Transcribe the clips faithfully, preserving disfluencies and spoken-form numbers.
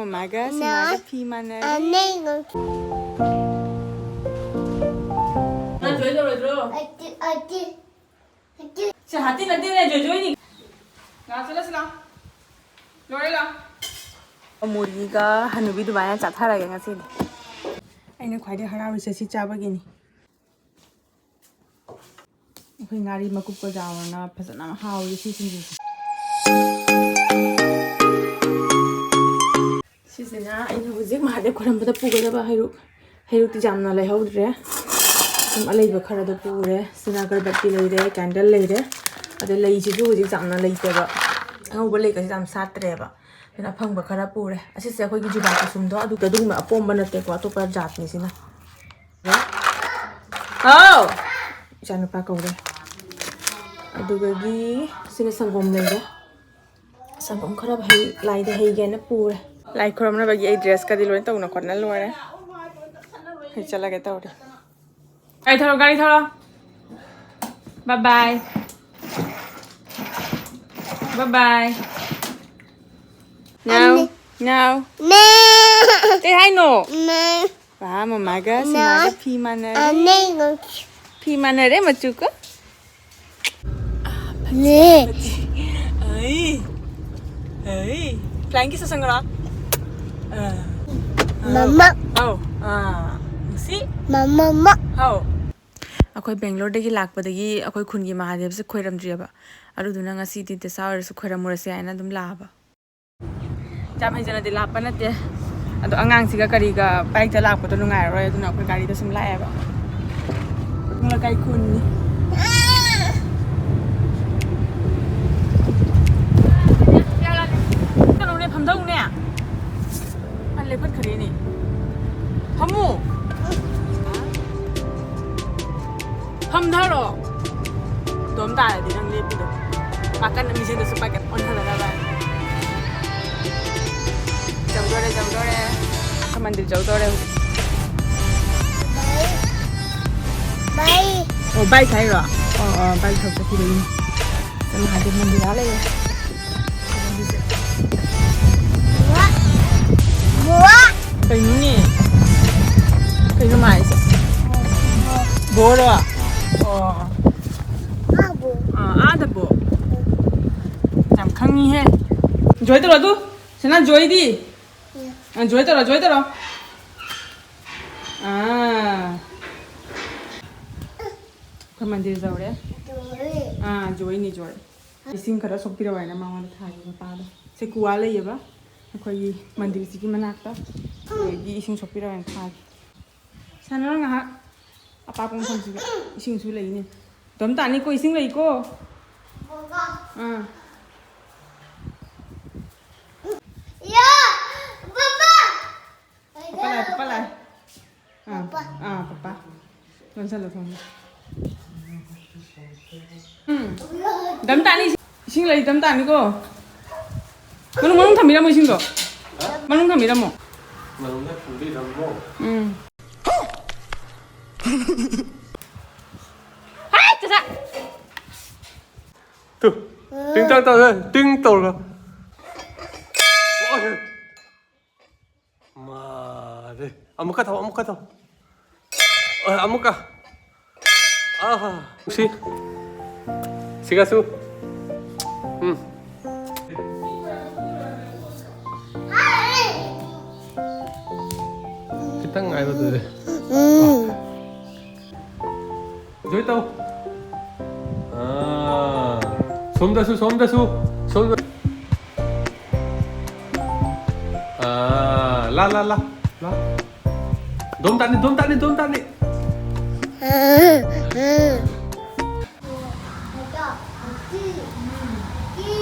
ꯃꯃꯥꯒ ꯁꯤꯃꯥꯒ ꯐꯤ ꯃꯥꯟꯅꯔꯦ꯫ ꯅꯪ ꯖꯣꯏꯟ ꯇꯧꯔꯣꯏꯗ꯭ꯔꯣ? ꯑꯗꯨ, ꯑꯗꯨ, ꯑꯗꯨ꯫ ꯁꯤ ꯍꯥꯇꯤ ꯅꯠꯇꯦꯅꯦ, ꯖꯣꯏ ꯖꯣꯏꯅꯤ꯫ ꯂꯥꯛꯑꯣ, ꯆꯠꯂꯁꯤ ꯂꯥꯛꯑꯣ꯫ ꯂꯣꯏꯔꯦ, ꯂꯥꯛꯑꯣ꯫ ꯑꯃꯨꯔꯤꯒ ꯍꯅꯨꯕꯤ ꯑꯗꯨꯃꯥꯏꯅ ꯆꯥꯊꯔꯒꯦ ꯉꯁꯤꯗꯤ꯫ ꯑꯩꯅ ꯈ꯭ꯋꯥꯏꯗꯩ ꯍꯔꯥꯎꯔꯤꯁꯦ ꯁꯤ ꯆꯥꯕꯒꯤꯅꯤ꯫ ꯑꯩꯈꯣꯏ ꯉꯥꯔꯤ ꯃꯀꯨꯞꯀ ꯌꯥꯎꯔꯅ ꯐꯖꯅ ꯍꯥꯎꯔꯤ ꯁꯤ ꯁꯤꯡꯖꯨꯁꯦ꯫ ꯁꯤꯁꯤꯅ ꯑꯩꯅ ꯍꯧꯖꯤꯛ ꯃꯍꯥꯗꯦꯕ ꯈꯣꯏꯔꯝꯕꯗ ꯄꯨꯒꯗꯕ ꯍꯩꯔꯨꯛ꯫ ꯍꯩꯔꯨꯛꯇꯤ ꯌꯥꯝꯅ ꯂꯩꯍꯧꯗ꯭ꯔꯦ꯫ ꯑꯗꯨꯝ ꯑꯂꯩꯕ ꯈꯔꯗꯣ ꯄꯨꯔꯦ꯫ ꯁꯤꯅ ꯑꯒꯔꯕꯠꯇꯤ ꯂꯩꯔꯦ, ꯀꯦꯟꯗꯜ ꯂꯩꯔꯦ꯫ ꯑꯗꯩ ꯂꯩꯁꯤꯁꯨ ꯍꯧꯖꯤꯛ ꯌꯥꯝꯅ ꯂꯩꯇꯦꯕ꯫ ꯑꯉꯧꯕ ꯂꯩꯒꯁꯦ ꯌꯥꯝ ꯁꯥꯠꯇ꯭ꯔꯦꯕ꯫ ꯑꯗꯨꯅ ꯑꯐꯪꯕ ꯈꯔ ꯄꯨꯔꯦ꯫ ꯑꯁꯤꯁꯦ ꯑꯩꯈꯣꯏꯒꯤ ꯖꯨꯕꯥ ꯀꯨꯁꯨꯝꯗꯣ, ꯑꯗꯨ, ꯑꯗꯨꯒꯨꯝꯕ ꯑꯄꯣꯝꯕ ꯅꯠꯇꯦꯀꯣ, ꯑꯇꯣꯞꯄ ꯖꯥꯠꯅꯤ ꯁꯤꯅ꯫ ꯍꯥꯎ! ꯏꯆꯥꯅꯨꯄꯥ ꯀꯧꯔꯦ꯫ ꯑꯗꯨꯗꯒꯤ ꯁꯤꯅ ꯁꯪꯒꯣꯝ ꯂꯩꯔꯦ꯫ ꯁꯪꯒꯣꯝ ꯈꯔ ꯍꯩ-, ꯂꯥꯏꯗ ꯍꯩꯒꯦꯅ ꯄꯨꯔꯦ꯫ ꯂꯥꯏ ꯈꯨꯔꯨꯝꯅꯕꯒꯤ ꯑꯩ ꯗ꯭ꯔꯦꯁꯀꯗꯤ ꯂꯣꯏ ꯇꯧꯅ ꯈꯣꯠꯅ ꯂꯣꯏꯔꯦ꯫ ꯑꯩ ꯆꯠꯂꯒꯦ ꯇꯧꯔꯦ꯫ ꯒꯥꯔꯤ ꯊꯧꯔꯣ, ꯒꯥꯔꯤ ꯊꯧꯔꯣ꯫ Bye bye. Bye bye. ꯅꯥꯎ, ꯑꯅꯤ꯫ ꯅꯥꯎ꯫ ꯃꯦ꯫ ꯀꯩ ꯍꯥꯏꯅꯣ? ꯃꯦ꯫ ꯋꯥ, ꯃꯃꯥꯒ ꯅꯥ꯫ ꯁꯤꯃꯥꯒ ꯐꯤ ꯃꯥꯟꯅꯔꯦ꯫ ꯑꯅꯤ꯫ ꯐꯤ ꯃꯥꯟꯅꯔꯦ ꯃꯆꯨꯀꯣ꯫ ꯅꯦ꯫ ꯑꯩ꯫ ꯑꯩ꯫ Flying kiss ꯁꯪꯒ꯭ꯔꯥ? ꯑ꯫ ꯃꯃꯥ꯫ ꯑꯧ꯫ ꯑꯥ꯫ ꯅꯨꯡꯁꯤ꯫ ꯃꯃꯥ꯫ ꯍꯥꯎ꯫ ꯑꯩꯈꯣꯏ ꯕꯦꯡꯒ꯭ꯂꯣꯔꯗꯒꯤ ꯂꯥꯛꯄꯗꯒꯤ ꯑꯩꯈꯣꯏ ꯈꯨꯟꯒꯤ ꯃꯍꯥꯗꯦꯕꯁꯦ ꯈꯣꯏꯔꯝꯗ꯭ꯔꯤꯑꯕ꯫ ꯑꯗꯨꯗꯨꯅ ꯉꯁꯤꯗꯤ ꯇꯦꯁꯥ ꯑꯣꯏꯔꯁꯨ ꯈꯣꯏꯔꯝꯃꯨꯔꯁꯦ ꯍꯥꯏꯅ ꯑꯗꯨꯝ ꯂꯥꯛꯑꯕ꯫ ꯌꯥꯝ ꯍꯦꯟꯖꯅꯗꯤ ꯂꯥꯞꯄ ꯅꯠꯇꯦ꯫ ꯑꯗꯣ ꯑꯉꯥꯡꯁꯤꯒ ꯀꯔꯤꯒ ꯕꯥꯏꯛꯇ ꯂꯥꯛꯄꯗꯣ ꯅꯨꯡꯉꯥꯏꯔꯔꯣꯏ, ꯑꯗꯨꯅ ꯑꯩꯈꯣꯏ ꯒꯥꯔꯤꯗ ꯁꯨꯝ ꯂꯥꯛꯑꯦꯕ꯫ ꯂꯩꯀꯥꯏ ꯈꯨꯟꯅꯤ꯫ ꯀꯩꯅꯣꯅꯦ, ꯐꯝꯗꯧꯅꯦ꯫ ꯑ, ꯂꯦꯞꯈꯠꯈ꯭ꯔꯦꯅꯦ꯫ ꯐꯝꯃꯨ꯫ ꯐꯝꯊꯔꯣ꯫ ꯑꯗꯣꯝ ꯇꯥꯔꯗꯤ ꯅꯪ ꯂꯦꯞꯄꯤꯗꯣ꯫ ꯄꯥꯀꯟ ꯃꯤꯁꯤꯡꯗꯁꯨ ꯄꯥꯀꯟ ꯑꯣꯟꯍꯜꯂꯒ ꯚꯥꯏ꯫ ꯆꯪꯗꯣꯔꯦ, ꯆꯪꯗꯣꯔꯦ꯫ ꯃꯟꯗꯤꯔ ꯆꯪꯗꯣꯔꯦ ꯍꯧꯖꯤꯛ꯫ ꯕꯥꯏ꯫ ꯑꯣ, ꯕꯥꯏꯛ ꯍꯥꯏꯔꯣ? ꯑꯣ, ꯑꯣ, ꯕꯥꯏꯛ ꯊꯧ ꯆꯠꯈꯤꯕꯩꯅꯤ꯫ ꯃꯍꯥꯗꯦꯕ ꯃꯟꯗꯤꯔ ꯑꯥ ꯂꯩꯔꯦ꯫ ꯋꯥ꯫ ꯑꯣ꯫ ꯑꯥ, ꯑꯥꯗꯕꯣ? ꯌꯥꯝ ꯈꯪꯉꯤꯍꯦ꯫ Joy ꯇꯧꯔꯣ ꯑꯗꯨ꯫ ꯁꯅꯥ, Joyꯗꯤ? ꯑꯥ, Joy ꯇꯧꯔꯣ, Joy ꯇꯧꯔꯣ꯫ ꯑꯥ꯫ ꯑꯩꯈꯣꯏ ꯃꯟꯗꯤꯔ ꯌꯧꯔꯦ꯫ ꯑꯥ, Joyꯅꯤ, Joy꯫ ꯏꯁꯤꯡ ꯈꯔ ꯁꯣꯛꯄꯤꯔꯛꯑꯣ ꯍꯥꯏꯅ ꯃꯉꯣꯟꯗ ꯊꯥꯒꯤ ꯃꯄꯥꯗꯣ꯫ ꯁꯤ ꯀꯨꯋꯥ ꯂꯩꯌꯦꯕ ꯑꯩꯈꯣꯏꯒꯤ ꯃꯟꯗꯤꯔꯁꯤꯒꯤ ꯃꯅꯥꯛꯇ꯫ ꯑꯗꯒꯤ ꯏꯁꯤꯡ ꯁꯣꯛꯄꯤꯔꯛꯑꯣ ꯍꯥꯏꯅ ꯊꯥꯒꯤ꯫ ꯁꯥꯟꯅꯔꯣ ꯉꯥꯏꯍꯥꯛ꯫ ꯑꯄꯥꯛꯄ ꯃꯐꯝꯁꯤꯗ ꯏꯁꯤꯡꯁꯨ ꯂꯩꯅꯦ꯫ ꯑꯗꯨꯝ ꯇꯥꯅꯤꯀꯣ, ꯏꯁꯤꯡ ꯂꯩꯀꯣ꯫ ꯑꯥ꯫ ꯄꯄꯥ ꯂꯥꯛꯑꯦ, ꯄꯄꯥ ꯂꯥꯛꯑꯦ꯫ ꯑꯥ, ꯑꯥ, ꯄꯄꯥ꯫ ꯂꯣꯟꯁꯜꯂꯣ ꯊꯣꯡꯗꯣ꯫ ꯎꯝ꯫ ꯗꯝ ꯇꯥꯅꯤ, ꯏꯁꯤꯡ ꯂꯩ, ꯗꯝ ꯇꯥꯅꯤꯀꯣ꯫ ꯃꯅꯨꯡ, ꯃꯅꯨꯡ ꯊꯝꯕꯤꯔꯝꯃꯣ ꯏꯁꯤꯡꯗꯣ꯫ ꯃꯅꯨꯡ ꯊꯝꯕꯤꯔꯝꯃꯣ꯫ ꯃꯅꯨꯡꯗ ꯊꯝꯕꯤꯔꯝꯃꯣ꯫ ꯎꯝ꯫ ꯍꯥꯏ, ꯆꯠ, ꯆꯠ꯫ ꯇꯨ, ꯇꯤꯡ ꯇꯥꯡ ꯇꯥꯡ, ꯇꯤꯡ ꯇꯧꯔꯒ꯫ ꯃꯥꯔꯦ꯫ ꯑꯃꯨꯛꯀ ꯇꯧ, ꯑꯃꯨꯛꯀ ꯇꯧ꯫ ꯑ, ꯑꯃꯨꯛꯀ꯫ ꯑꯍꯥ꯫ ꯁꯤ꯫ ꯁꯤꯒꯁꯨ꯫ ꯎꯝ꯫ ꯈꯤꯇꯪ ꯉꯥꯏꯔꯣ ꯑꯗꯨꯗꯤ꯫ Joy ꯇꯧ꯫ ꯑꯥ, ꯁꯣꯝꯗꯁꯨ, ꯁꯣꯝꯗꯁꯨ, ꯁꯣꯝꯗ꯫ ꯑꯥ, ꯂꯥ, ꯂꯥ, ꯂꯥ, ꯂꯥ꯫ ꯗꯣꯝ ꯇꯥꯅꯤ, ꯗꯣꯝ ꯇꯥꯅꯤ, ꯗꯣꯝ ꯇꯥꯅꯤ꯫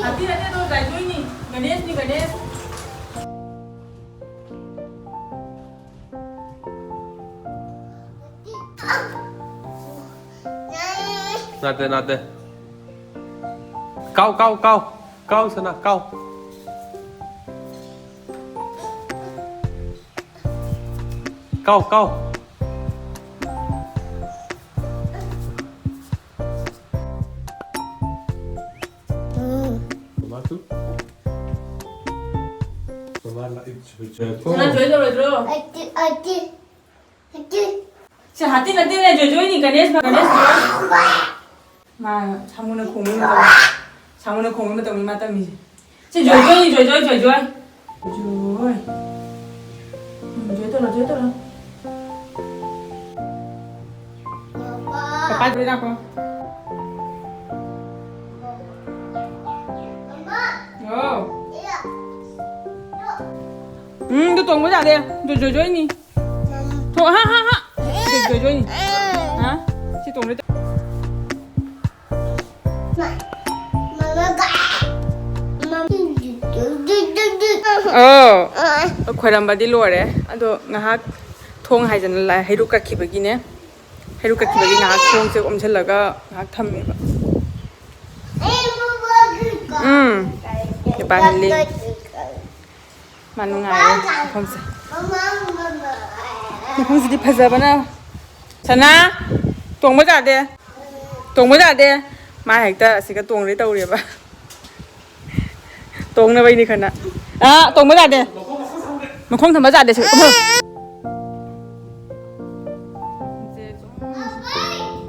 ꯍꯥꯇꯤ ꯅꯠꯇꯦ, ꯑꯗꯣ ꯗꯥꯏꯗꯣꯏꯅꯤ꯫ ꯒꯅꯦꯁꯅꯤ, ꯒꯅꯦꯁ꯫ ꯅꯥꯗꯦ, ꯅꯥꯗꯦ꯫ ꯀꯥꯎ, ꯀꯥꯎ, ꯀꯥꯎ꯫ ꯀꯥꯎ, ꯁꯅꯥ, ꯀꯥꯎ꯫ ꯀꯥꯎ, ꯀꯥꯎ꯫ ꯃꯃꯥ ꯇꯨ꯫ ꯃꯃꯥ ꯂꯥꯛꯏ, ꯁꯨꯏ, ꯁꯨꯏ꯫ ꯁꯅꯥ, Joy ꯇꯧꯔꯣꯏꯗ꯭ꯔꯣ? Eighty, eighty, eighty. ꯁꯤ ꯍꯥꯇꯤ ꯅꯠꯇꯦꯅꯦ, ꯖꯣꯏꯖꯣꯏꯅꯤ, ꯒꯅꯦꯁ, ꯒꯅꯦꯁ ꯖꯣꯏ꯫ ꯃꯥ ꯁꯥꯃꯨꯅ ꯈꯣꯡꯕ ꯃꯇꯧ, ꯁꯥꯃꯨꯅ ꯈꯣꯡꯕ ꯃꯇꯧꯅꯤ ꯃꯥ ꯇꯝꯃꯤꯁꯦ꯫ ꯁꯤ ꯖꯣꯏꯖꯣꯏꯅꯤ, ꯖꯣꯏꯖꯣꯏ, ꯖꯣꯏꯖꯣꯏ꯫ ꯖꯣꯏ꯫ ꯎꯝ, ꯖꯣꯏ ꯇꯧꯔꯣ, ꯖꯣꯏ ꯇꯧꯔꯣ꯫ ꯄꯄꯥ ꯖꯣꯏ ꯂꯥꯛꯈꯣ꯫ ꯍꯥꯎ꯫ ꯎꯝ, ꯑꯗꯨ ꯇꯣꯡꯕ ꯌꯥꯗꯦ꯫ ꯑꯗꯨ ꯖꯣꯏꯖꯣꯏꯅꯤ꯫ ꯊꯣꯛ-, ꯍꯥ, ꯍꯥ, ꯍꯥ꯫ ꯁꯤ ꯇꯣꯡꯗꯣꯏꯅꯤ꯫ ꯍꯥ? ꯁꯤ ꯇꯣꯡꯗꯣꯏ꯫ ꯑꯣ꯫ ꯈꯣꯏꯔꯝꯕꯗꯤ ꯂꯣꯏꯔꯦ꯫ ꯑꯗꯣ ꯉꯥꯏꯍꯥꯛ ꯊꯣꯡ ꯍꯥꯏꯗꯅ ꯂꯥꯏ ꯍꯩꯔꯨꯛ ꯀꯠꯈꯤꯕꯒꯤꯅꯦ꯫ ꯍꯩꯔꯨꯛ ꯀꯠꯈꯤꯕꯒꯤ ꯉꯥꯏꯍꯥꯛ ꯊꯣꯡꯁꯦ ꯑꯣꯝꯁꯤꯜꯂꯒ ꯉꯥꯏꯍꯥꯛ ꯊꯝꯃꯦꯕ꯫ ꯎꯝ꯫ ꯅꯨꯄꯥ ꯃꯤꯂꯤ꯫ ꯃꯥ ꯅꯨꯡꯉꯥꯏꯔꯦ ꯃꯐꯝꯁꯦ꯫ ꯃꯐꯝꯁꯤꯗꯤ ꯐꯖꯕꯅ꯫ ꯁꯅꯥ, ꯇꯣꯡꯕ ꯌꯥꯗꯦ꯫ ꯇꯣꯡꯕ ꯌꯥꯗꯦ꯫ ꯃꯥ ꯍꯦꯛꯇ ꯑꯁꯤꯒ ꯇꯣꯡꯗꯣꯏ ꯇꯧꯔꯦꯕ꯫ ꯇꯣꯡꯅꯕꯩꯅꯤ ꯈꯟꯅ꯫ ꯑꯥ, ꯇꯣꯡꯕ ꯌꯥꯗꯦ꯫ ꯃꯈꯣꯡ ꯊꯝꯕ ꯌꯥꯗꯦ ꯁꯤ꯫ ꯀꯨꯝꯃꯣ꯫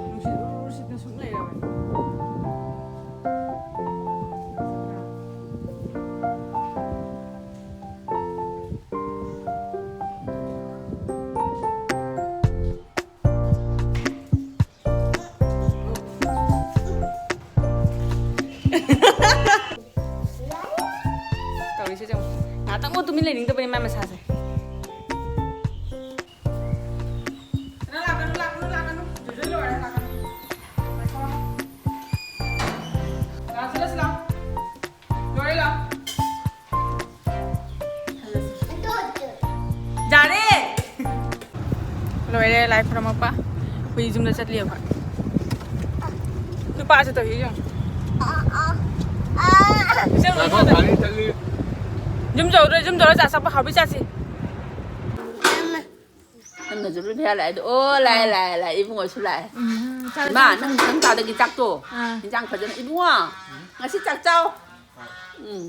ꯅꯨꯡꯁꯤꯠ ꯎꯔꯨ ꯎꯔꯨ ꯁꯤꯠꯅ ꯁꯨꯝ ꯂꯩꯔꯕꯅꯤ꯫ ꯇꯧꯔꯤꯁꯦ ꯌꯦꯡꯉꯨ꯫ ꯉꯥꯛꯇꯪꯕꯨ ꯇꯨꯃꯤꯟ ꯂꯩꯅꯤꯡꯗꯕꯅꯤ ꯃꯥꯏ ꯃꯁꯥꯁꯦ꯫ ꯂꯥꯛꯀꯅꯨ, ꯂꯥꯛꯀꯅꯨ, ꯂꯥꯛꯀꯅꯨ꯫ ꯖꯣꯏꯖꯣꯏ ꯂꯣꯏꯔꯦ, ꯂꯥꯛꯀꯅꯨ꯫ ꯂꯥꯛꯀꯅꯨ꯫ ꯂꯥꯛꯑꯣ, ꯆꯠꯂꯁꯤ ꯂꯥꯛꯑꯣ꯫ ꯂꯣꯏꯔꯦ, ꯂꯥꯛꯑꯣ꯫ ꯌꯥꯔꯦ! ꯂꯣꯏꯔꯦ ꯂꯥꯏ ꯈꯨꯔꯨꯝꯃꯛꯄ꯫ ꯍꯨꯏ ꯌꯨꯝꯗ ꯆꯠꯂꯤ ꯑꯩꯈꯣꯏ꯫ ꯅꯨꯄꯥꯁꯨ ꯇꯧꯏ ꯌꯦꯡꯉꯨ꯫ ꯏꯆꯦ ꯉꯥꯏꯈꯣ, ꯒꯥꯔꯤ ꯆꯠꯂꯤ꯫ ꯌꯨꯝ ꯌꯧꯔꯦ, ꯌꯨꯝ ꯌꯧꯔ ꯆꯥ ꯆꯥꯄ ꯍꯥꯎꯕꯤ ꯆꯥꯁꯤ꯫ ꯅꯪꯅꯁꯨ ꯂꯣꯏ ꯐꯦꯜ ꯂꯥꯛꯑꯦ꯫ ꯑꯣ, ꯂꯥꯛꯑꯦ, ꯂꯥꯛꯑꯦ, ꯂꯥꯛꯑꯦ꯫ ꯏꯕꯨꯡꯉꯣꯁꯨ ꯂꯥꯛꯑꯦ꯫ ꯎꯝ, ꯆꯥꯔꯦ, ꯏꯃꯥ, ꯆꯥꯔꯦ, ꯅꯪ ꯆꯥꯔꯦ꯫ ꯅꯪ ꯆꯥꯗꯒꯤ ꯆꯥꯛꯇꯣ꯫ ꯑꯥ꯫ ꯏꯟꯖꯥꯡ ꯐꯖꯅ, ꯏꯕꯨꯡꯉꯣ, ꯉꯁꯤ ꯆꯥꯛ ꯆꯥꯎ꯫ ꯎꯝ꯫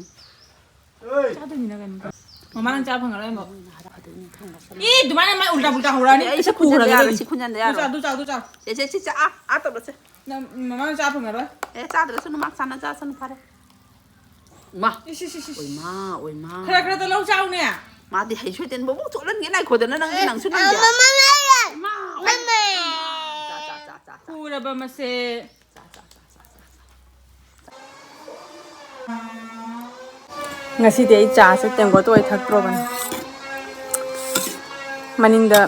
ꯆꯥꯗꯣꯏꯅꯤꯅ ꯀꯩꯅꯣ꯫ ꯃꯃꯥ ꯅꯪ ꯆꯥ ꯐꯪꯉꯔꯣꯏ ꯑꯃꯨꯛ꯫ ꯏ, ꯑꯗꯨꯃꯥꯏꯅ ꯃꯥꯏ ꯎꯜꯇꯥ ꯄꯨꯜꯇꯥ ꯍꯧꯔꯛꯑꯅꯤ꯫ ꯑꯩ ꯁꯤ ꯈꯨꯟꯖꯟꯗ ꯌꯥꯔꯣꯏ, ꯁꯤ ꯈꯨꯟꯖꯟꯗ ꯌꯥꯔꯣꯏ꯫ ꯑꯗꯨ ꯆꯥ, ꯑꯗꯨ ꯆꯥ, ꯑꯗꯨ ꯆꯥ꯫ ꯁꯦ, ꯁꯦ, ꯁꯤ ꯆꯥ, ꯑꯥ, ꯑꯥ ꯇꯧꯔꯁꯦ꯫ ꯅꯪ ꯃꯃꯥꯅ ꯆꯥ ꯐꯪꯉꯔꯣꯏ꯫ ꯑꯦ, ꯆꯥꯗ꯭ꯔꯁꯨ ꯅꯨꯃꯥꯛ ꯆꯥꯅ ꯆꯥꯁꯅꯨ ꯐꯔꯦ꯫ ꯃꯥ꯫ ꯏꯁ, ꯏꯁ, ꯏꯁ, ꯏꯁ꯫ ꯑꯣꯏꯃꯥ, ꯑꯣꯏꯃꯥ꯫ ꯈꯔ ꯈꯔ ꯇ ꯂꯧ ꯆꯥꯎꯅꯦ꯫ ꯃꯥꯗꯤ ꯍꯩꯁꯨ ꯍꯩꯇꯦꯟꯕꯕꯨ ꯊꯣꯛꯍꯟꯒꯦ ꯉꯥꯏꯈꯣꯗꯅ ꯅꯪꯗꯤ, ꯅꯪꯁꯨ ꯅꯪꯗꯤ꯫ ꯃꯃꯥ ꯂꯩꯔꯦ꯫ ꯏꯃꯥ, ꯃꯃꯥ꯫ ꯆꯥ, ꯆꯥ, ꯆꯥ, ꯆꯥ, ꯆꯥ꯫ ꯄꯨꯔꯕ ꯃꯁꯦ꯫ ꯉꯁꯤꯗꯤ ꯑꯩ ꯆꯥꯁꯦ ꯇꯦꯡꯀꯣꯠꯇ ꯑꯣꯏ ꯊꯛꯇ꯭ꯔꯣꯕꯅꯤ꯫ ꯃꯅꯤꯡꯗ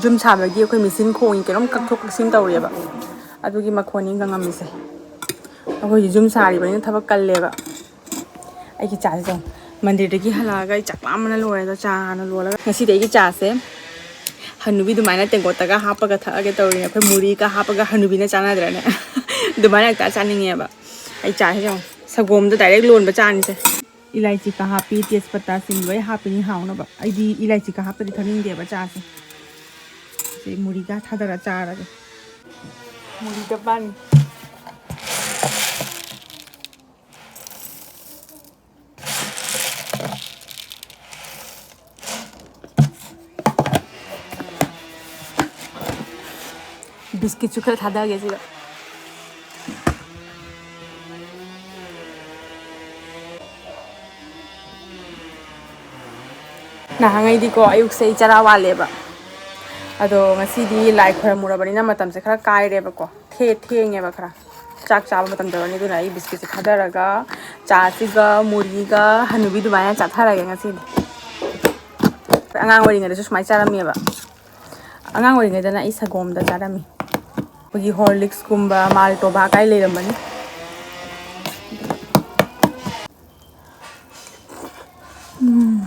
ꯌꯨꯝ ꯁꯥꯕꯒꯤ ꯑꯩꯈꯣꯏ ꯃꯦꯆꯤꯟ ꯈꯣꯡꯉꯤ, ꯀꯩꯅꯣꯝ ꯀꯛꯊꯣꯛ ꯀꯛꯁꯤꯟ ꯇꯧꯔꯤꯑꯕ, ꯑꯗꯨꯒꯤ ꯃꯈꯣꯟꯅꯤ ꯉꯪꯉꯝꯃꯤꯁꯦ꯫ ꯑꯩꯈꯣꯏꯁꯨ ꯌꯨꯝ ꯁꯥꯔꯤꯕꯅꯤꯅ ꯊꯕꯛ ꯀꯜꯂꯦꯕ꯫ ꯑꯩꯒꯤ ꯆꯥꯁꯦ ꯆꯪꯉꯣ꯫ ꯃꯟꯗꯤꯔꯗꯒꯤ ꯍꯜꯂꯛꯑꯒ ꯑꯩ ꯆꯥꯛ ꯂꯥꯝꯕꯅ ꯂꯣꯏꯔꯦ꯫ ꯑꯗꯣ ꯆꯥ ꯍꯥꯟꯅ ꯂꯣꯜꯂꯒ ꯉꯁꯤꯗꯤ ꯑꯩꯒꯤ ꯆꯥꯁꯦ ꯍꯅꯨꯕꯤ ꯑꯗꯨꯃꯥꯏꯅ ꯇꯦꯡꯀꯣꯠꯇꯒ ꯍꯥꯞꯄꯒ ꯊꯛꯑꯒꯦ ꯇꯧꯔꯤꯅꯦ꯫ ꯑꯩꯈꯣꯏ ꯃꯨꯔꯤꯒ ꯍꯥꯞꯄꯒ ꯍꯅꯨꯕꯤꯅ ꯆꯥꯟꯅꯗ꯭ꯔꯅꯦ? ꯑꯗꯨꯃꯥꯏꯅ ꯍꯦꯛꯇ ꯆꯥꯅꯤꯡꯉꯦꯕ꯫ ꯑꯩ ꯆꯥꯁꯦ ꯌꯦꯡꯉꯣ, ꯁꯪꯒꯣꯝꯗ ꯗꯥꯏꯔꯦꯛ ꯂꯣꯟꯕ ꯆꯥꯅꯤꯁꯦ꯫ ꯏꯂꯥꯏꯆꯤꯀ ꯍꯥꯞꯄꯤ, ꯇꯦꯖꯄꯇꯥꯁꯤꯡ ꯂꯣꯏ ꯍꯥꯞꯄꯤꯅꯤ ꯍꯥꯎꯅꯕ꯫ ꯑꯩꯗꯤ ꯏꯂꯥꯏꯆꯤꯀ ꯍꯥꯞꯇꯗꯤ ꯊꯛꯅꯤꯡꯗꯦꯕ ꯆꯥꯁꯦ꯫ ꯁꯤ ꯃꯨꯔꯤꯒ ꯊꯥꯗꯔ ꯆꯥꯔꯒꯦ꯫ ꯃꯨꯔꯤꯒ ꯄꯥꯟ꯫ ꯕꯤꯁꯀꯤꯠꯁꯨ ꯈꯔ ꯊꯥꯗꯒꯦ ꯁꯤꯗ꯫ ꯅꯍꯥꯟꯉꯩꯗꯤꯀꯣ ꯑꯌꯨꯛꯁꯦ ꯑꯩ ꯆꯔꯥ ꯋꯥꯠꯂꯦꯕ, ꯑꯗꯣ ꯉꯁꯤꯗꯤ ꯂꯥꯏ ꯈꯣꯏꯔꯝꯃꯨꯔꯕꯅꯤꯅ ꯃꯇꯝꯁꯦ ꯈꯔ ꯀꯥꯏꯔꯦꯕꯀꯣ, ꯊꯦ-, ꯊꯦꯡꯉꯦꯕ ꯈꯔ꯫ ꯆꯥꯛ ꯆꯥꯕ ꯃꯇꯝ ꯌꯧꯔꯅꯤ, ꯑꯗꯨꯅ ꯑꯩ ꯕꯤꯁꯀꯤꯠꯁꯦ ꯊꯥꯗꯔꯒ ꯆꯥꯁꯤꯒ ꯃꯨꯔꯤꯒ ꯍꯅꯨꯕꯤ ꯑꯗꯨꯃꯥꯏꯅ ꯆꯥꯊꯔꯒꯦ ꯉꯁꯤꯗꯤ꯫ ꯑꯉꯥꯡ ꯑꯣꯏꯔꯤꯉꯩꯗꯁꯨ ꯁꯨꯃꯥꯏꯅ ꯆꯥꯔꯝꯃꯦꯕ꯫ ꯑꯉꯥꯡ ꯑꯣꯏꯔꯤꯉꯩꯗꯅ ꯑꯩ ꯁꯪꯒꯣꯝꯗ ꯆꯥꯔꯝꯃꯤ꯫ ꯑꯩꯈꯣꯏꯒꯤ ꯍꯣꯔꯂꯤꯛꯁꯀꯨꯝꯕ, ꯃꯥꯜꯇꯣꯕꯥ ꯀꯥꯏ ꯂꯩꯔꯝꯕꯅꯤ꯫ ꯎꯝ꯫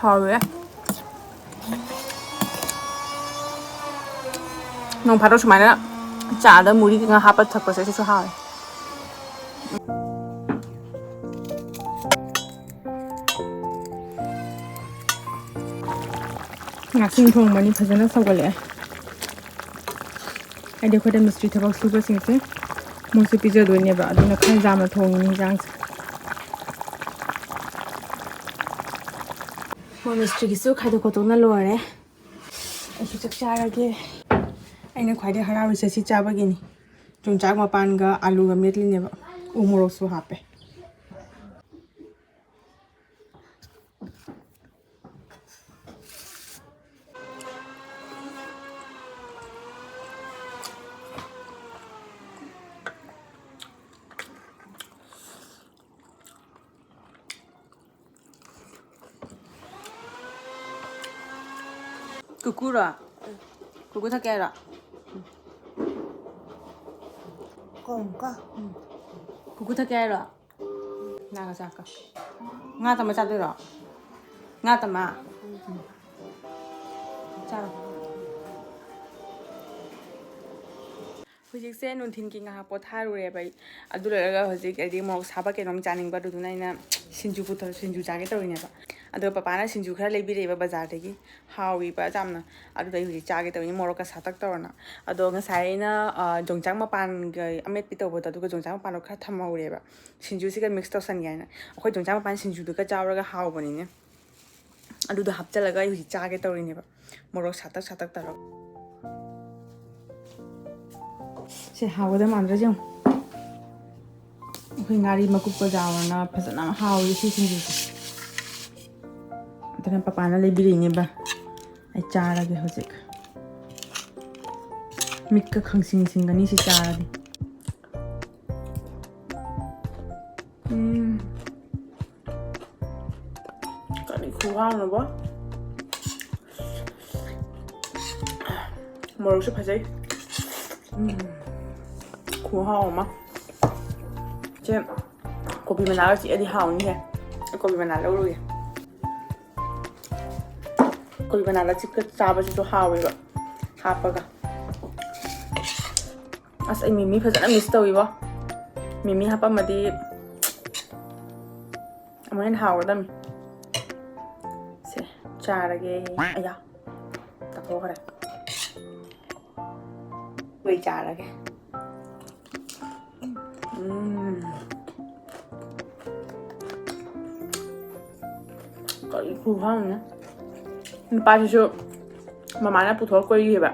ꯍꯥꯎꯋꯦ꯫ ꯅꯣꯡ ꯐꯥꯗꯣꯛ ꯁꯨꯃꯥꯏꯅ ꯆꯥꯗ ꯃꯨꯔꯤ ꯀꯩꯀꯥ ꯍꯥꯞꯄ ꯊꯛꯄꯁꯦ ꯁꯤꯁꯨ ꯍꯥꯎꯋꯦ꯫ ꯉꯥꯁꯤꯡ ꯊꯣꯡꯕꯅꯤ, ꯐꯖꯅ ꯁꯧꯒꯠꯂꯛꯑꯦ꯫ ꯍꯥꯏꯗꯤ ꯑꯩꯈꯣꯏꯗ ꯃꯤꯁꯇ꯭ꯔꯤ ꯊꯕꯛ ꯁꯨꯕꯁꯤꯡꯁꯦ ꯃꯣꯏꯁꯨ ꯄꯤꯖꯗꯣꯏꯅꯦꯕ, ꯑꯗꯨꯅ ꯈꯔ ꯌꯥꯝꯅ ꯊꯣꯡꯉꯤꯅꯤ ꯍꯤꯟꯖꯥꯡꯁꯦ꯫ ꯃꯤꯁꯇ꯭ꯔꯤꯒꯤꯁꯨ ꯈꯥꯏꯗꯣꯛ ꯈꯣꯠꯇꯣꯛꯅ ꯂꯣꯏꯔꯦ꯫ ꯑꯩꯁꯨ ꯆꯥꯛ ꯆꯥꯔꯒꯦ꯫ ꯑꯩꯅ ꯈ꯭ꯋꯥꯏꯗꯩ ꯍꯔꯥꯎꯔꯤꯁꯦ ꯁꯤ ꯆꯥꯕꯒꯤꯅꯤ꯫ ꯌꯣꯡꯆꯥꯛ ꯃꯄꯥꯟꯒ ꯑꯂꯨꯒ ꯃꯦꯠꯂꯤꯅꯦꯕ꯫ ꯎ ꯃꯣꯔꯣꯛꯁꯨ ꯍꯥꯞꯄꯦ꯫ ꯀꯨꯀꯨꯔꯣ? ꯀꯨꯀꯨ ꯊꯛꯀꯦ ꯍꯥꯏꯔꯣ? ꯀꯣꯡꯀ꯫ ꯀꯨꯀꯨ ꯊꯛꯀꯦ ꯍꯥꯏꯔꯣ? ꯉꯥꯒ ꯆꯥꯛꯀ꯫ ꯉꯥ ꯇꯝꯃ ꯆꯥꯗꯣꯏꯔꯣ? ꯉꯥ ꯇꯝꯃ? ꯎꯝ꯫ ꯆꯥꯔꯣ꯫ ꯍꯧꯖꯤꯛꯁꯦ ꯅꯨꯡꯊꯤꯟꯒꯤ ꯉꯥꯏꯍꯥꯛ ꯄꯣꯊꯥꯔꯨꯔꯦꯕ ꯑꯩ꯫ ꯑꯗꯨ ꯂꯣꯏꯔꯒ ꯍꯧꯖꯤꯛ ꯑꯩꯗꯤ ꯃꯣꯔꯣꯛ ꯁꯥꯕ ꯀꯩꯅꯣꯝ ꯆꯥꯅꯤꯡꯕ, ꯑꯗꯨꯗꯨꯅ ꯑꯩꯅ ꯁꯤꯡꯖꯨ ꯄꯨꯊꯣꯔ-, ꯁꯤꯡꯖꯨ ꯆꯥꯒꯦ ꯇꯧꯔꯤꯅꯦꯕ꯫ ꯑꯗꯣ ꯄꯄꯥꯅ ꯁꯤꯡꯖꯨ ꯈꯔ ꯂꯩꯕꯤꯔꯛꯑꯦꯕ ꯕꯖꯥꯔꯗꯒꯤ, ꯍꯥꯎꯏꯕ ꯌꯥꯝꯅ꯫ ꯑꯗꯨꯗ ꯑꯩ ꯍꯧꯖꯤꯛ ꯆꯥꯒꯦ ꯇꯧꯔꯤꯅꯤ, ꯃꯣꯔꯣꯛꯀ ꯁꯥꯇꯛ ꯇꯧꯔꯅ꯫ ꯑꯗꯣ ꯉꯁꯥꯏ ꯑꯩꯅ, ꯑ, ꯌꯣꯡꯆꯥꯛ ꯃꯄꯥꯟꯒ ꯑꯃꯦꯠꯄꯤ ꯇꯧꯕꯗꯣ, ꯑꯗꯨꯒ ꯌꯣꯡꯆꯥꯛ ꯃꯄꯥꯟꯗꯣ ꯈꯔ ꯊꯝꯍꯧꯔꯦꯕ, ꯁꯤꯡꯖꯨꯁꯤꯒ ꯃꯤꯛꯁ ꯇꯧꯁꯟꯒꯦ ꯍꯥꯏꯅ꯫ ꯑꯩꯈꯣꯏ ꯌꯣꯡꯆꯥꯛ ꯃꯄꯥꯟ ꯁꯤꯡꯖꯨꯗꯨꯒ ꯆꯥꯎꯔꯒ ꯍꯥꯎꯕꯅꯤꯅꯦ꯫ ꯑꯗꯨꯗꯣ ꯍꯥꯞꯆꯤꯜꯂꯒ ꯑꯩ ꯍꯧꯖꯤꯛ ꯆꯥꯒꯦ ꯇꯧꯔꯤꯅꯦꯕ, ꯃꯣꯔꯣꯛ ꯁꯥꯇꯛ ꯁꯥꯇꯛ ꯇꯧꯔꯒ꯫ ꯁꯦ, ꯍꯥꯎꯒꯗꯕ ꯃꯥꯟꯗ꯭ꯔꯥ ꯌꯦꯡꯉꯨ꯫ ꯑꯩꯈꯣꯏ ꯉꯥꯔꯤ ꯃꯀꯨꯞꯀ ꯌꯥꯎꯔꯅ ꯐꯖꯅ ꯍꯥꯎꯔꯤ ꯁꯤ ꯁꯤꯡꯖꯨꯁꯦ꯫ ꯑꯗꯨꯅ ꯄꯄꯥꯅ ꯂꯩꯕꯤꯔꯛꯏꯅꯦꯕ꯫ ꯑꯩ ꯆꯥꯔꯒꯦ ꯍꯧꯖꯤꯛ꯫ ꯃꯤꯠꯀ ꯈꯪꯁꯤꯡ ꯁꯤꯡꯒꯅꯤ ꯁꯤ ꯆꯥꯔꯗꯤ꯫ ꯎꯝ꯫ ꯀꯔꯤ ꯈꯨꯍꯥꯎꯅꯣꯕ? ꯃꯣꯔꯣꯛꯁꯨ ꯐꯖꯩ꯫ ꯎꯝ꯫ ꯈꯨꯍꯥꯎ ꯑꯃ꯫ ꯁꯦ, ꯀꯣꯕꯤ ꯃꯅꯥꯒ ꯆꯤꯛꯑꯗꯤ ꯍꯥꯎꯅꯤꯍꯦ꯫ ꯑꯩ ꯀꯣꯕꯤ ꯃꯅꯥ ꯂꯧꯔꯨꯒꯦ꯫ ꯀꯣꯕꯤ ꯃꯅꯥ ꯂꯆꯤꯛꯀ ꯆꯥꯕꯁꯤꯁꯨ ꯍꯥꯎꯋꯦꯕ, ꯍꯥꯞꯄꯒ꯫ ꯑꯁ, ꯑꯩ ꯃꯤꯃꯤ ꯐꯖꯅ ꯃꯤꯁ ꯇꯧꯋꯤꯕꯣ꯫ ꯃꯤꯃꯤ ꯍꯥꯞꯄꯝꯃꯗꯤ ꯑꯃꯨꯛ ꯍꯦꯟꯅ ꯍꯥꯎꯒꯗꯝꯅꯤ꯫ ꯁꯦ, ꯆꯥꯔꯒꯦ꯫ ꯑꯌꯥ, ꯇꯥꯊꯣꯛꯈ꯭ꯔꯦ꯫ ꯂꯣꯏ ꯆꯥꯔꯒꯦ꯫ ꯎꯝ꯫ ꯀꯔꯤ ꯈꯨꯍꯥꯎꯅꯣ꯫ ꯅꯨꯄꯥꯁꯤꯁꯨ ꯃꯃꯥꯅ ꯄꯨꯊꯣꯔꯛ ꯀꯣꯏꯈꯤꯕ꯫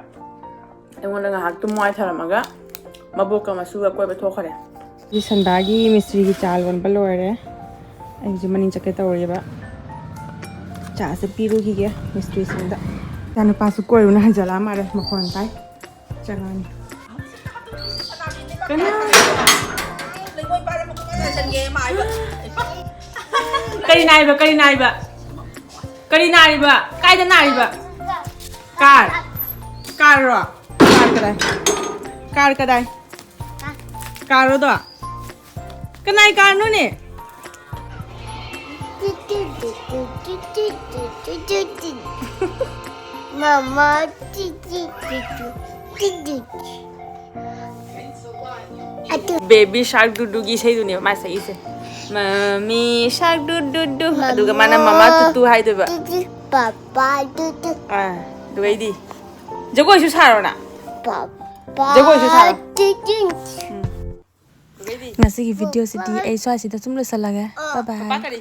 ꯑꯩꯉꯣꯟꯗ ꯉꯥꯏꯍꯥꯛ ꯇꯨꯝ ꯋꯥꯏ ꯊꯔꯝꯃꯒ ꯃꯕꯣꯛꯀ ꯃꯁꯨꯒ ꯀꯣꯏꯕ ꯊꯣꯛꯈ꯭ꯔꯦ꯫ ꯁꯤ ꯁꯟꯗꯥꯒꯤ ꯃꯤꯁꯇ꯭ꯔꯤꯒꯤ ꯆꯥ ꯂꯣꯟꯕ ꯂꯣꯏꯔꯦ꯫ ꯑꯩꯁꯦ ꯃꯅꯤꯡ ꯆꯠꯀꯦ ꯇꯧꯔꯤꯕ꯫ ꯆꯥꯁꯦ ꯄꯤꯔꯨꯈꯤꯒꯦ ꯃꯤꯁꯇ꯭ꯔꯤꯁꯤꯡꯗ꯫ ꯏꯆꯥꯅꯨꯄꯥꯁꯨ ꯀꯣꯏꯔꯨꯅ ꯍꯟꯖꯜꯂꯛꯑ ꯃꯥꯜꯂꯦ, ꯃꯈꯣꯟ ꯇꯥꯏ꯫ ꯆꯪꯉꯛꯑꯅꯤ꯫ ꯀꯅꯥ? ꯀꯔꯤ ꯅꯥꯏꯕ? ꯀꯔꯤ ꯅꯥꯏꯕ? ꯀꯔꯤ ꯅꯥꯔꯤꯕ? ꯀꯥꯏꯗ ꯅꯥꯔꯤꯕ? ꯀꯥꯔ꯫ ꯀꯥꯔꯔꯣ? ꯀꯥꯔ ꯀꯗꯥꯏ? ꯀꯥꯔ ꯀꯗꯥꯏ? ꯀꯥꯔꯣꯗꯣ? ꯀꯅꯥꯏ ꯀꯥꯔꯅꯣꯅꯦ? ꯃꯃꯥ꯫ ꯑꯗꯨ ꯕꯦꯕꯤ ꯁꯥꯔꯛ ꯗꯨꯗꯨꯒꯤ ꯏꯁꯩꯗꯨꯅꯦꯕ ꯃꯥ ꯁꯛꯏꯁꯦ꯫ ꯃꯃꯤ ꯁꯥꯔꯛ ꯗꯨꯗꯨꯗꯨ꯫ ꯑꯗꯨꯒ ꯃꯥꯅ ꯃꯃꯥ ꯇꯨꯇꯨ ꯍꯥꯏꯗꯣꯏꯕ꯫ ꯇꯨꯇꯨ, ꯄꯥꯄꯥ ꯇꯨꯇꯨ꯫ ꯑꯥ, ꯑꯗꯨꯒꯩꯗꯤ ꯖꯒꯣꯏꯁꯨ ꯁꯥꯔꯣꯅ꯫ ꯄꯥꯄꯥ ꯖꯒꯣꯏꯁꯨ ꯁꯥꯔꯣ꯫ ꯇꯨꯇꯨ꯫ ꯎꯝ꯫ ꯑꯗꯨꯒꯩꯗꯤ ꯉꯁꯤꯒꯤ ꯚꯤꯗꯤꯑꯣꯁꯤꯗꯤ ꯑꯩ ꯁ꯭ꯋꯥꯏꯁꯤꯗ ꯁꯨꯝ ꯂꯣꯏꯁꯤꯜꯂꯒꯦ꯫ ꯕꯥꯏ ꯕꯥꯏ꯫ ꯄꯥꯄꯥ ꯀꯔꯤ?